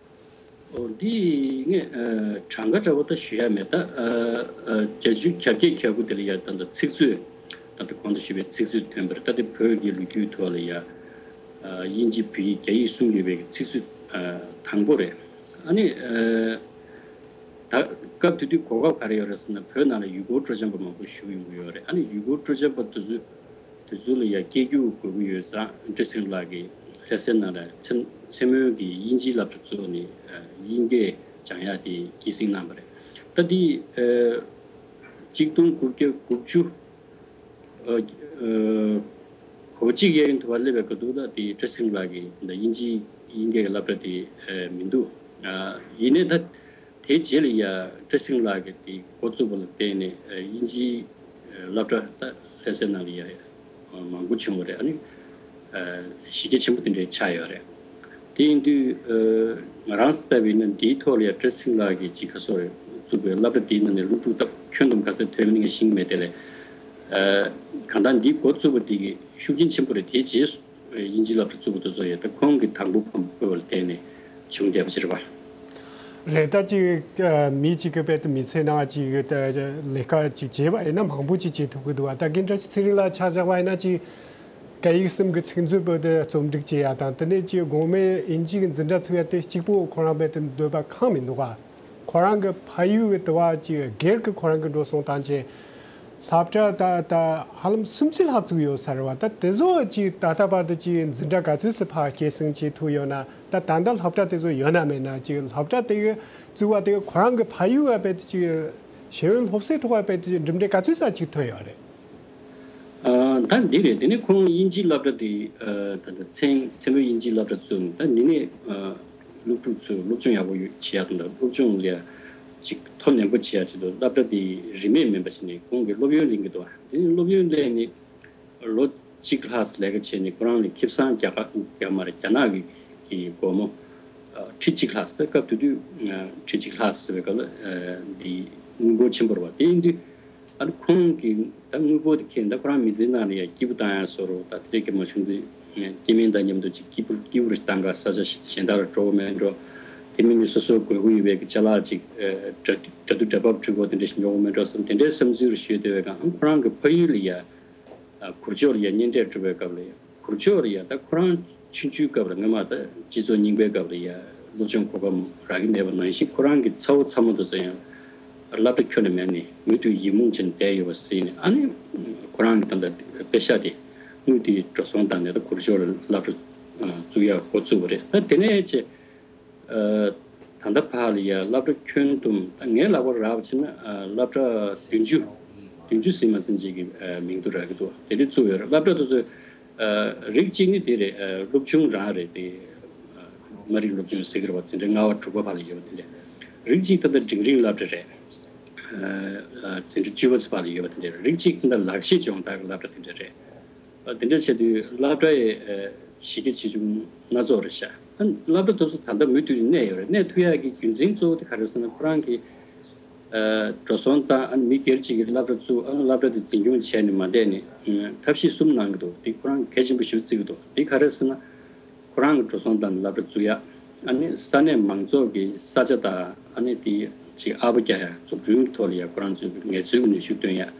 འོ་འདི་ངས་གྲངས་ཀ་འདྲ་བོ་ད་ཞུ་ཡ་མེད། ད་བརྒྱད་ཅུ་གྱ་བརྒྱད་གྱ་དགུ་དེ་ལ་ཡ་ད་ད་ཚིག་མཛོད་ད་ད་གོང་དུ་ཞུས་པའི་ཚིག་མཛོད་ཐོན་པ་རེད། ད་དེ་བོད་ཀྱི་ལོ་རྒྱུས་ཐོག་ལ་ཡ་དབྱིན་ཇི་བོད་ཡིག་རྒྱ་ཡིག་གསུམ་ཡོད་པའི་ཚིག་མཛོད་དང་པོ་རེད། ཨ་ནི་ད་སྐབས་དེ་དུས་གོ་སྐབས་ག་རེ་ཡོད་རེད་ཟེར་ན་བོད་ནང་ལ་ཡུལ་སྐོར་སྤྲོ་འཆམ་པ་མང་པོ་ཞིག་ཡོང་གི་ཡོད་རེད། ཨ་ནི་ཡུལ་སྐོར་སྤྲོ་འཆམ་པ་དེ་ཚོས་དེ་ཚོ་ལ་ཡ་སྐད་སྒྱུར་དགོས་ཀྱི་ཡོད་ཙང་བཀྲ་ཤིས་ལགས་ཀྱིས་ལྷ་སའི་ནང་ལ་མཚན་མཚན་མོ་གི་དབྱིན་ཇིའི་སློབ་གྲྭ་བཙུགས་ནས་དབྱིན་སྐད་སྦྱང་ཡག་དེ་སྐྱེད་སྲིང་གནང་བ་རེད། ད་དེ་གཅིག་སྟོང་དགུ་བརྒྱ་དགུ་བཅུ་གོ་གཅིག་གཡས་གཡོན་དུ་བ་སླེབས་པའི་སྐབས་དུ་ད་དེ་བཀྲ་ཤིས་ལགས་ཀྱིས་ད་དབྱིན་ཇི་དབྱིན་སྐད་ཀྱི་སློབ་གྲྭ་དེ་མི་འདུག་ཡིན་ནའི་ད། དེའི་རྗེས་ལ་ཡ་བཀྲ་ཤིས་ལགས་ཀྱིས་དེ་འགོ་བཙུགས་པ་ལ་བརྟེན་ནས་དབྱིན་ཇིའི་སློབ་གྲྭ་ད་ལྷ་སའི་ནང་ལ་ཡ་མང་པོ་བྱུང་བ་རེད། ཨ་ནི་གཞི་རྒྱ་ཆེན་པོ་དེ་འདྲའི་ཆགས་ཡོད་རེད། དེ་ཡིན་དུས་ང་རང་ལྟ་བུ་ཡིན་ན་འདིའི་ཐོག་ལ་ཡ་བཀྲ་ཤིས་ལགས་ཀྱིས་ཅིག་ག་སོ་རེད་བཙུགས་པའི་སློབ་གྲྭ་དེའི་ནང་ནས་སློབ་ཕྲུག་ད་ཁྱོན་བསྡོམས་ག་ཚད་ཐོན་མིན་ངས་ཤེས་ཀྱི་མེད་དེ་ལས་གང་ལྟར་འདིའི་འགོ་བཙུགས་པ་དེ་གི་ཤུགས་རྐྱེན་ཆེན་པོ་རེད། དེའི་རྗེས་སུ། དབྱིན་ཇིའི་སློབ་གྲྭ་བཙུགས་པ་དེ་ཚོ་ཡང་ད་ཁོང་གིས་དང་པོ་ཕབ་དགོས་པ་ལ་བརྟེན་ནས་བྱུང་བསྡད་པ་ཅིག་རེད་པ། རེད། ད་ཅིག་མི་གཅིག་གི་དཔེ་དེ་མི་ཚེ་ནང་ཅིག་ལས་ཀ་ཅིག་བྱས་པ་ཡིན་ན་མང་པོ་ཅིག་བྱེད་ཐུབ་ཀྱི་འདུག་བ། ད་རྒན་བཀྲ་ཤིས་ཚེ་རིང་ལགས་ཆ་བཞག་པ་ཡིན་ན་ཅིག་སྐད་ཡིག་གསུམ་གྱི་ཚིག་མཛོད་པོ་དེ་རྩོམ་སྒྲིག་བྱེད་ཡ་དང་དེ་ནས་ཅིག་གོང་མའི་དབྱིན་ཇི་གི་འཛིན་གྲྭ་ཚུགས་ཡ་དེ་གཅིག་པོ་ཁོ་རང་དཔེ་དེ་འདོད་པ་ཁེངས་མི་འདུག་བ། ཁོ་རང་གི་ཕ་ཡུལ་གྱི་དུ་བ་ཅིག་སྒེར་གྱི་ཁོ་རང་གི་འགྲོ་སོང་བཏང་བྱས་སློབ་གྲྭ་ད་ད་ཧ་ལམ་སུམ་ཅུ་ལྷག་བཙུགས་ཡོད་ས་རེད་བ། ད་དེ་ཚོ་ཅིག་ད་ལྟ་བར་དུ་ཅིག་འཛིན་གྲྭ་ག་ཚོད་ཙམ་ཕར་སྐྱེད་སྲིང་བྱེད་ཐུབ་ཡོད་ན། ད་ད་ལྟ་སློབ་གྲྭ་དེ་ཚོ་ཡོད་ན་མེད་ན་ཅིག་སློབ་གྲྭ་དེ་གི་བཙུགས་པ་དེ་གི་ཁོ་རང་གི་ཕ་ཡུལ་བ་དཔེ་དེ་ཅིག་ཤེས་ཡོན་སློབ་གསོའི་ཐོག་བ་དཔེ་དེ་གྲུབ་འབྲས་ག་ཚོད་ཙམ་ཅིག་ཐོན་ཡོད་རེད། ད་འདི་རེད། དེ་ནས་ཁོང་དབྱིན་ཇིའི་སློབ་གྲྭ་དེ་ད་ལྟ་མཚན་མཚན་མོའི་དབྱིན་ཇིའི་སློབ་གྲྭ་བཙུགས་ནས་ད་འདི་ནས་སློབ་ཕྲུག་ཚོས་སློབ་སྦྱོང་ཡག་པོ་ཡོད་བྱེད་ཡག་དང་སློབ་སྦྱོང་ལ་ཅིག་མཐོ་ནན་པོ་བྱེད་ཡག་ཆེད་དུ་སློབ་གྲྭ་དེ་རིན་མེད་མིན་པ་བྱས་ནས་ཁོང་གིས་སློབ་ཡོན་ལེན་གྱི་འདུག་དེ་ནས་སློབ་ཡོན་ལེན་ནས་ལོ་གཅིག་ལྷག་ཙམ་ལས་ཀ་བྱས་ནས་ཁོ་རང་ལ་ཁེ་བཟང་རྒྱ་གར་རྒྱ་མ་རེད། རྒྱ་ནག་གི་གི་སྒོར་མོ་ཁྲི་གཅིག་ལྷག་ཙམ། སྐབས་དེ་དུས་ཁྲི་གཅིག་ལྷག་ཙམ་ཟེར་བའི་སྐབས་ལ་འདི་དངུལ་འབོར་ཆེན་པོ་རེད་བ། དེ་ཡིན་དུས། ཨ་ནི་ཁོང་གིས་ད་དངུལ་ཕོགས་དེ་ཁྱེར་ད་ཁོ་རང་མི་ཚེའི་ནང་ལ་ཡ་སྐྱིད་པོ་བཏང་ཡ་བཟོ་རོགས་ད་དེ་འདྲས་ཀྱི་མ་བྱུང་དུས་སྐྱེ་དམན་དང་མཉམ་དུ་ཅིག་སྐྱིད་པོ་སྐྱིད་པོ་རེ་བཏང་ག་ས་ཆ་གཞན་དག་ལ་འགྲོ་གི་མེད་འགྲོ། དེ་མིན་ནི་སོ་སོ་དགོས་མཁོ་ཡོད་པའི་ཅ་ལག་ཅིག་འདྲ་འདྲ་འདུག་འདྲ་བབ་འཁྲུལ་པོ་དེ་འདྲས་ཤིག་ཉོ་གི་མེད་འགྲོ་བསམ་དེ་འདྲས་བསམ་ཚུལ་རེ་ཞུས་བསྡད་པའི་སྒང་ཁོ་རང་གི་ཕ་ཡུལ་ལ་ཡ་གུར་ལྕོག་ལ་ཡ་གཉེན་འཕྲད་གྲུབ་པའི་སྐབས་ལ་ཡ། གུར་ལྕོག་ལ་ཡ་ད་ཁོ་རང་ཆུང་ཆུང་སྐབས་ལ་སྔོན་མ་ད་སྤྱི་ཚོགས་རྙིང་པའི་སྐབས་ལ་ཡ་ སློབ་སྦྱོང་གོ་སྐབས་རག་གི་མེད་པ་ནང་བཞིན། ཁོ་རང་གི་ཚ་བོ་ཚ་མོ་དེ་ཚོ་ཡང་སློབ་གྲྭ་ཁྱོན་ནས་མེད་ནས་མུ་མཐུད་ཡིད་མུག་ཅན་བསྡད་ཡོད་པ་གཟིགས་ནས། ཨ་ནི་ཁོ་རང་གི་ད་ལྟ་དཔེ་ཤག་དེ་དངུལ་དེའི་འགྲོ་སོང་བཏང་ནས་ད་གུར་ཤོར་སློབ་གྲྭ་བཙུགས་ཡག་འགོ་བཙུགས་པ་རེད། ད་དེ་ནས་བྱས། ཨ། ད་ལྟ་བར་ལ་ཡ་སློབ་གྲྭ་ཁྱོན་བསྡོམས། ད་ངའི་ལག་པར་རག་པ་བྱས་ན། ཨ། སློབ་གྲྭ་བདུན་ཅུ། བདུན་ཅུ་ཟིན་མ་ཟིན་ཅིག་གི། ཨ། མིང་དུ་རག་གི་འདུག་དེ་འདྲ་བཙུགས་ཡོད་རེད། སློབ་གྲྭ་དེ་ཚོ། ཨ། རིགས་གཅིག་ནི་དེ་རེད། ཨ། སློབ་ཆུང་རང་རེད་དེ། ཨ། མ་རིག་སློབ་ཆུང་ཟེར་གི་རེད་པ། འཛིན་གྲྭ་ལྔ་པ་དྲུག་པ་བར་ལ་ཡོད་པ་དེ་འདྲ། རིགས་གཅིག་ད་ལྟ་འབྲིང་རིམ་སློབ་གྲྭ་རེད། ཨ། འཛིན་གྲྭ་བཅུ་པ་ཙམ་བར་ལ་ཡོད་པ་དེ་འདྲ་རེད། རིགས་གཅིག་ད་ལྟ་ལག་ཤེས་སྦྱོང་བརྡར་གྱི་སློབ་གྲྭ་དེ་འདྲ་རེད། ཨ། དེ་འདྲ་བྱས་དུས་སློབ་གྲྭ་ཡི། ཨ། གཞི་རྒྱ་ཆེ་ཆུང་སྣ་ཚོགས་རེད་ཤག་ཨ། སློབ་གྲྭ་དེ་ཚོ་ད་ལྟ་མུ་མཐུད་གནས་ཡོད་རེད། གནས་ཐུབ་ཡག་གི་རྒྱུ་མཚན་གཙོ་བོ་དེ་ག་རེ་ཟེར་ན། ཁོ་རང་གི། ཨ། འགྲོ་སོང་བཏང་། ཨ་ནི་མི་སྒེར་གཅིག་གིས་སློབ་གྲྭ་བཙུགས། ཨ་ནི་སློབ་གྲྭ་དེ་འཛིན་སྐྱོང་བྱས་ནས་མ་བསྡད་ནས། ཨ། ཐབས་ཤེས་གསུམ་གནང་གི་འདུག་དེ་ཁོ་རང་གལ་ཆེན་པོ་ཞེ་པོ་བརྩི་གི་འདུག་དེ་ག་རེ་ཟེར་ན། ཁོ་རང་གི་འགྲོ་སོང་བཏང་ནས་སློབ་གྲྭ་བཙུགས་ཡག་ཨ་ནི་ས་གནས་མང་ཚོགས་ཀྱི་ས་ཆ་དང་། ཨ་ནི་དེ་ཅིག་ཨར་པོ་རྒྱག་ཡག་འཛུགས་སྐྲུན་གྱི་ཐོག་ལ་ཡ་ཁོ་རང་ཚོས་ངལ་རྩོལ་གྱི་ནུས་ཤུགས་བཏོན་ཡག་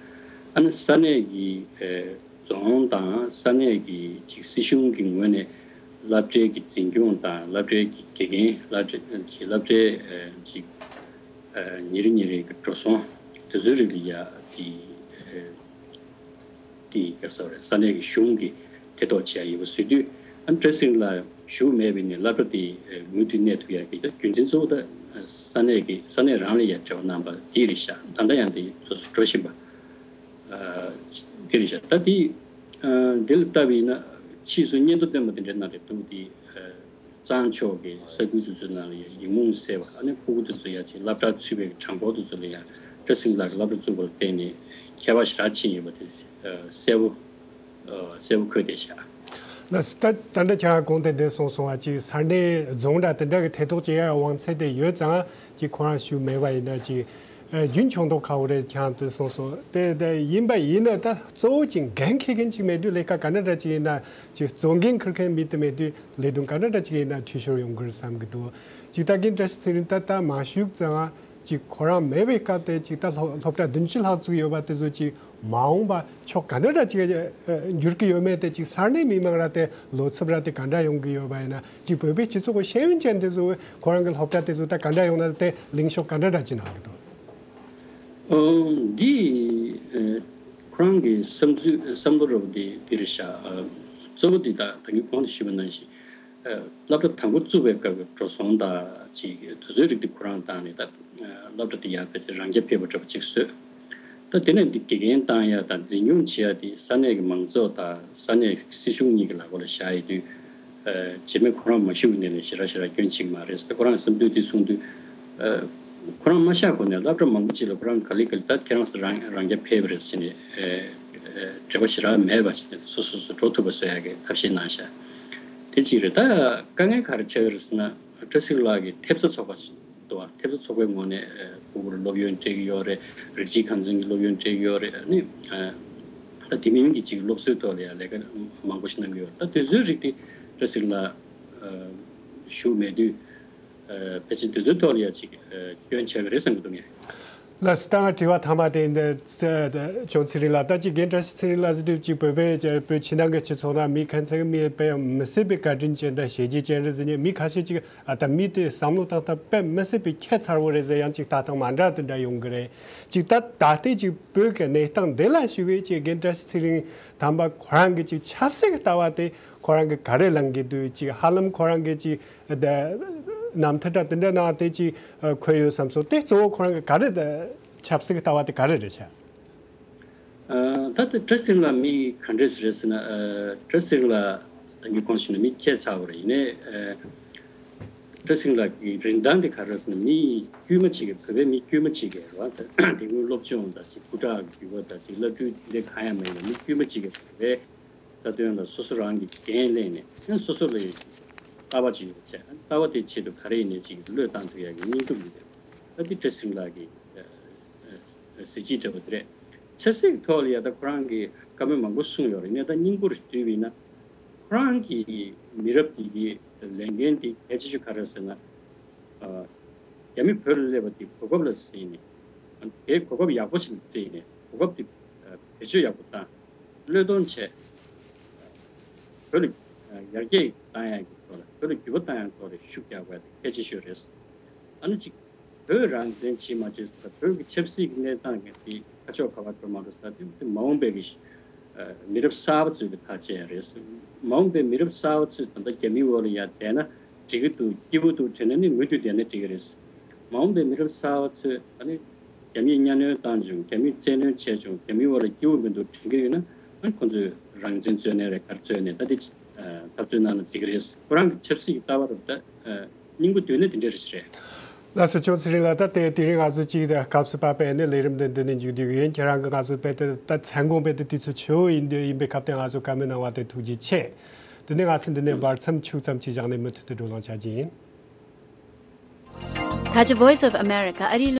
ཨ་ནི་ས་གནས་ཀྱི། ཨ། རྫོང་དང་ས་གནས་ཀྱི་ཅིག་སྲིད་གཞུང་གི་ངོས་ནས་སློབ་གྲྭའི་གི་འཛིན་སྐྱོང་དང་། སློབ་གྲྭའི་གི་དགེ་རྒན། སློབ་གྲྭ་གི། སློབ་གྲྭའི། ཨ། ཅིག་ཨ། ཉིན་རེ་ཉིན་རེ་གི་འགྲོ་སོང་དེ་ཚོའི་རིགས་ལ་ཡ་དེ། ཨ། དེ་ག་ཟེར་རེད། ས་གནས་ཀྱི་གཞུང་གིས་ཐེ་གཏོགས་བྱས་ཡོད་པ་བཟོ་དུས། ཨ། བཀྲ་ཤིས་ལགས་བཞུགས་མེད་པ་ཡིན་ནའི་སློབ་གྲྭ་དེ། ཨ། མུ་མཐུད་གནས་ཐུབ་ཡག་གི་རྒྱུ་མཚན་གཙོ་བོ་ད། ཨ། ས་གནས་ཀྱི། ས་གནས་རང་ལ་ཡ་འབྲེལ་བ་གནང་པ་དེ་རེད་ཤག་ད་ལྟ་ཡང་དེ་སོ་སོ་འགྲོ་བཞིན་པ། ཨ། དེ་རེད་ཤག་ད་དེ། ཨ། འདི་ལ་ལྟ་བ་ཡིན་ན་ཕྱིས་སུ་སྙན་ཐོ་བཏོན་པ་དེ་འདྲ་གནང་རེད་འདུག་དེ། ཨ། གཙང་ཕྱོགས་ཀྱི་ས་ཁུལ་དེ་ཚོའི་ནང་ལ་ཡ་ཡིག་རྨོངས་སེལ་བ། ཨ་ནི་ཕྲུ་གུ་དེ་ཚོ་ཡ་ཅིག་སློབ་གྲྭ་ཚུད་པའི་གྲངས་འབོར་དེ་ཚོ་ལ་ཡ་བཀྲ་ཤིས་ལགས་ཀྱིས་སློབ་གྲྭ་བཙུགས་པ་ལ་བརྟེན་ནས་ཁྱད་པར་ཞེ་དྲག་ཕྱིན་ཡོད་པ་དེ། ཨ། གསལ་པོ། ཨ། གསལ་པོ་འཁོད་བསྡད་ཤག་ལགས་སོ། ད་ད་ལྟ་ཁྱེད་རང་གོང་དུ་འདི་གསུངས་སོང་བ་ཅིག་ས་གནས་རྫོང་འདྲ་དེ་འདྲ་གི་ཐེ་གཏོགས་བྱེད་ཡག་དབང་ཚད་དེ་ཡོད་ཙང་ཅིག་ཁོ་རང་བཞུགས་མེད་པ་ཡིན་ན་ཅིག་ཨ། རྒྱུན་འཁྱོངས་མདོག་ཁ་པོ་རེད། ཁྱེད་རང་དེ་གསུངས་སོང་། དེ་དེ་ཡིན་པ་ཡིན་ན་ད་གཙོ་བོ་ཅིག་འགན་འཁྱེར་མཁན་ཅིག་མེད་དུས་ལས་ཀ་ག་འདྲ་འདྲ་ཅིག་ཡིན་ན། ཅིག་གཙོ་འགན་འཁུར་མཁན་མི་དེ་མེད་དུས་ལས་དོན་ག་འདྲ་འདྲ་ཅིག་ཡིན་ན་འཐུས་ཤོར་ཡོང་གི་རེད་བསམ་གི་འདུག་ཅིག་ད་རྒན་བཀྲ་ཤིས་ཚེ་རིང་ད་ལྟ་མ་བཞུགས་ཙང་ཅིག་ཁོ་རང་མེད་པའི་སྐབས་དེ་ཅིག་ད་སློབ་སློབ་གྲྭ་བདུན་ཅུ་ལྷག་བཙུགས་ཡོད་པ་དེ་ཚོ་ཅིག་མ་འོངས་པ་ཕྱོགས་ག་འདྲ་འདྲ་ཅིག་འགྱུར་གི་ཡོད་མེད་དེ། ཅིག་ས་གནས་མི་མང་ར་དེ་བློ་འཚབ་ར་དེ་ག་འདྲ་ཡོང་གི་ཡོད་པ་ཡིན་ན། ཅིག་བོད་པའི་སྤྱི་ཚོགས་ཀྱི་ཤེས་ཡོན་ཅན་དེ་ཚོ་ཁོ་རང་གི་སློབ་གྲྭ་དེ་ཚོ་ད་ག་འདྲ་ཡོང་ན། དེ་ལངས་ཕྱོགས་ག་འདྲ་འདྲ་ཅིག་གནང་གི་འདུག་ཨོ། འདི། ཨ། ཁོ་རང་གི་བསམ་ཚུལ། བསམ་བློ་རོབ་འདི་འདི་རེད་ཤག་ཨ། གཙོ་བོ་འདི་ད་ད་གིན་གོང་དུ་ཞུས་པ་ནང་བཞིན། ཨ། སློབ་གྲྭ་དང་པོ་བཙུགས་པའི་སྐབས་ཀྱི་འགྲོ་སོང་དང་ཅིག་དེ་ཚོའི་རིགས་འདི་ཁོ་རང་བཏང་ནས། ད། ཨ། སློབ་གྲྭ་འདི་ཡར་ཕལ་ཆེར་རང་རྐྱ་འཕེར་བ་འདྲ་པོ་ཅིག་བཟོས། ད་དེ་ནས་འདི་དགེ་རྒན་བཏང་ཡ་དང་འཛིན་སྐྱོང་བྱེད་ཡ་དེ་ས་གནས་ཀྱི་མང་ཚོགས་དང་ས་གནས་སྲིད་གཞུང་གཉིས་ཀྱི་ལག་པ་ལ་བཞག་ཡོད་དུས། ཨ། རྗེས་མའི་ཁོ་རང་མ་བཞུགས་ནས་ནས་ཞེ་དྲག་ཞེ་དྲག་སྐྱོན་ཕྱིན་མ་རེད་ཟེར། ཁོ་རང་བསམ་ཚུལ་དེ་གསུངས་དུས། ཨ། ཁོ་རང་མ་བཞག་གོང་ནས་སློབ་གྲྭ་མང་པོ་ཅིག་ལ་ཁོ་རང་ག་ལེ་ག་ལེ་ད་ཁྱེད་རང་ཚོ་རང་རང་རྐྱ་འཕེར་བ་རེད་ཟེར་ནས། ཨ། ཨ། འབྲེལ་བ་ཞེ་དྲག་མེད་པ་ཞིག་ནས་སོ་སོ་སོ་འགྲོ་ཐུབ་པ་བཟོ་ཡག་གི་ཐབས་ཤེས་གནང་ཤག་དེ་གཅིག་རེད། ད་དཀའ་ངལ་ག་རེ་ཆགས་ཡོད་རེད་ཟེར་ན། བཀྲ་ཤིས་ལགས་ཀྱི་ཐེབས་རྩ་ཚོགས་པ་ཞིག་འདུག་བ། ཐེབས་རྩ་ཚོགས་པའི་ངོས་ནས། ཨ། སྤུ་གུར་སློབ་ཡོན་སྤྲད་ཀྱི་ཡོད་རེད། རིགས་གཅིག་རྐང་འཛིན་གྱི་སློབ་ཡོན་སྤྲད་ཀྱི་ཡོད་རེད། ཨ་ནི། ཨ། ད་དེ་མིན་གྱི་ཅིག་སློབ་གསོའི་ཐོག་ལ་ཡང་ལས་ཀ་མང་པོ་ཞིག་གནང་གི་ཡོད་རེད། ད་དེ་ཚོའི་རིགས་དེ་བཀྲ་ཤིས་ལགས། ཨ། བཞུགས་མེད་དུས། ཨ། ཕལ་ཆེར་དེ་ཚོའི་ཐོག་ལ་ཡང་ཅིག་ཨ། སྐྱོན་ཆགས་ཀྱི་རེད་བསམ་གྱི་འདུག་ངས། ལགས་སོ། ད་ང་དྲི་བ་མཐའ་མ་དེ་འདི་ཅོང་ཚེ་རིང་ལགས། ད་ཅིག་རྒན་བཀྲ་ཤིས་ཚེ་རིང་ལགས་ཟེར་དུས་ཅིག་བོད་པའི་བོད་ཕྱི་ནང་གི་སྤྱི་ཚོགས་ནང་མི་ཁ་ཚ་གི་མི་དཔེ་མི་སྲིད་པའི་བཀའ་དྲིན་ཅན་དང་བྱས་རྗེས་ཅན་རེད་ཟེར་མཁན་མི་ཁ་ཤས་ཅིག་ཨ། ད་མི་དེ་བསམ་བློ་བཏང་སྟངས་དཔེ་མི་སྲིད་པའི་ཁྱད་མཚར་བོ་རེད་ཟེར། ཡང་ཅིག་ལྟ་སྟངས་མ་འདྲ་དེ་འདྲ་ཡོང་གི་རེད། ཅིག་ད་ད་ལྟའི་ཅིག་བོད་ཀྱི་གནས་སྟངས་འདི་ལ་ཞུ་གི་ཅིག་རྒན་བཀྲ་ཤིས་ཚེ་རིང་དམ་པ་ཁོ་རང་གི་ཅིག་ཆབ་སྲིད་ཀྱི་ལྟ་བ་དེ་ཁོ་རང་གི་ག་རེ་ལངས་ཀྱི་འདུག་ཅིག་ཧ་ལམ་ཁོ་རང་གི་ཅིག་ད་རྣམ་ཐར་འདྲ་དེ་འདྲ་ནང་དེ་ཅིག་འཁོད་ཡོད་བསམ་སོང་། དེ་གཙོ་བོ་ཁོ་རང་གི་ག་རེ་ད་ཆབ་སྲིད་ཀྱི་ལྟ་བ་དེ་ག་རེ་རེད་ཤག་ཨ། ད་ལྟ་བཀྲ་ཤིས་ལགས་མི་ག་འདྲས་རེད་ཟེར་ན། ཨ། བཀྲ་ཤིས་ལགས་ད་གིན་གོང་ཞུས་ནས་མི་ཁྱད་མཚར་བོ་རེད། ཡིན་ནའི། ཨ། བཀྲ་ཤིས་ལགས་ཀྱི་རིན་ཐང་དེ་ག་རེ་ཟེར་ན། མི་དཀྱུས་མ་ཅིག་གིས། བོད་པའི་མི་དཀྱུས་མ་ཅིག་གིས་རེད་བ། དེ་སྔོན་སློབ་སྦྱོང་དང་ཅིག་སྐུ་དྲག་གི་རྒྱུད་པ་དང་ཅིག་བླ་སྤྲུལ་དེ་འདྲ་གང་ཡང་མེད་ན། མི་དཀྱུས་མ་ཅིག་གིས་བོད་པའི་རྩ་དོན་ལ་སོ་སོ་རང་གི་འགན་ལེན་ནས། ཨ། སོ་སོ་ལ་ཡོད་ལྟ་བ་ཅིག་ཡོད་བྱས། ལྟ་བ་དེ་ཆེད་དུ་ག་རེ་ཡིན་ནའི་ཅིག་བློས་བཏང་ཐུབ་ཡག་གི་སྙིང་སྟོབས་ཡོད་པ། ད་འདི་བཀྲ་ཤིས་ལགས་ཀྱི་ཨ། ཨ། གཟི་བརྗིད་འདྲ་བོ་དེ་རེད། ཆབ་སྲིད་ཀྱི་ཐོག་ལ་ཡ་ད་ཁོ་རང་གིས་བཀའ་མོལ་མང་པོ་གསུངས་ཡོད་རེད། ཡིན་ནའི་ད་སྙིང་པོར་བསྡུས་པ་ཡིན་ན། ཁོ་རང་གི་མི་རབས་འདི་གི་ལས་འགན་འདི་གལ་ཆེ་ཤོས་ག་རེ་རེད་ཟེར་ན། ཨ། རྒྱ་མི་བོད་ལ་སླེབས་པ་འདི་གོ་སྐབས་ལ་གཟིགས་ནས། ཨ། དེའི་གོ་སྐབས་ཡག་པོ་ཞིག་ལ་བརྩིས་ནས། གོ་སྐབས་འདི་ཨ། བེད་སྤྱོད་ཡག་པོ་བཏང་། བློས་གཏོང་བྱས། བོད་ལ་ ཡར་རྒྱས་བཏང་ཡག་གི་ཐོག་ལ། བོད་ལ་འགྱུར་བ་བཏང་ཡག་ཐོག་ལ་ཤུགས་རྒྱག་དགོས་དེ་གལ་ཆེ་ཤོས་རེད། ཨ་ནི་གཅིག་བོད་རང་བཙན་བྱེད་མ་བྱེད་ཟེར། བོད་ཀྱི་ཆབ་སྲིད་ཀྱི་གནས་སྟངས་ཀྱི་དེ་ཁ་ཕྱོགས་ག་པར་འགྲོ་མ་འགྲོ་ཟེར་དེ། དེ་མ་འོངས་པའི་གི་མི་རབས་གསར་པ་ཚོས་ཀྱི་ཐག་བཅད་ཡ་རེད། མ་འོངས་པའི་མི་རབས་གསར་པ་ཚོས་ད་ལྟ་རྒྱ་མིའི་འོག་ལ་ཡར་བསྡད་ན་འགྲིག་གི་འདུག་སྐྱིད་པོ་འདུག་དྲན་ན་ནི་མུ་མཐུད་བསྡད་ན་འགྲིག་གི་རེད། མ་འོངས་པའི་མི་རབས་གསར་པ་ཚོས་ཨ་ནི་རྒྱ་མིས་གཉའ་གནོན་བཏང་བྱུང་། རྒྱ་མིས་བཙན་གནོན་བྱས་བྱུང་། རྒྱ་མིའི་འོག་ལ་སྐྱིད་པོ་མི་འདུག་དྲན་གྱི་ཡོད་ན། ཨ་ནི་ཁོང་ཚོས་རང་བཙན་རྩོད་ནའི་རེད། ག་རེ་རྩོད་ནའི་རེད། ད་དེ་འཐབ་རྩོད་གནང་ན་འགྲིག་གི་རེད། ཁོ་རང་གི་ཆབ་སྲིད་ཀྱི་ལྟ་བ་རུ་ད་སྙིང་པོ་བསྡུས་ན་དེ་འདྲ་རེད་ཟེར། ལགས་སོ། ཅུང་ཚེ་རིང་ལགས། ད་དེ་དེ་རིང་ང་ཚོ་གཅིག་དང་སྐབས་སུ་བབས་པའི་ནི་ལས་རིམ་འདི་འདི་ནས་མཇུག་བསྡུ་གི་ཡིན། ཁྱེད་རང་གིས་ང་ཚོ་དཔེ་དེ་ད་མཚན་དགོངས་དཔེ་དེ་དུས་ཚོད་ཆེ་བོ་ཡིན་འདི་ཡིན་པའི་སྐབས་དེ་ང་ཚོ་བཀའ་མོལ་གནང་བ་དེ་ཐུགས་རྗེ་ཆེ། དེ་ནས་ང་ཚོ་འདི་ནས་བར་མཚམས་ཆུང་ཙམ་ཅིག་བཞག་ནས་མུ་མཐུད་དུ་བགྲོ་གླེང་བྱ་རྒྱུ་ཡིན། ད་ཆ་Voice of America ཨ་རིའི་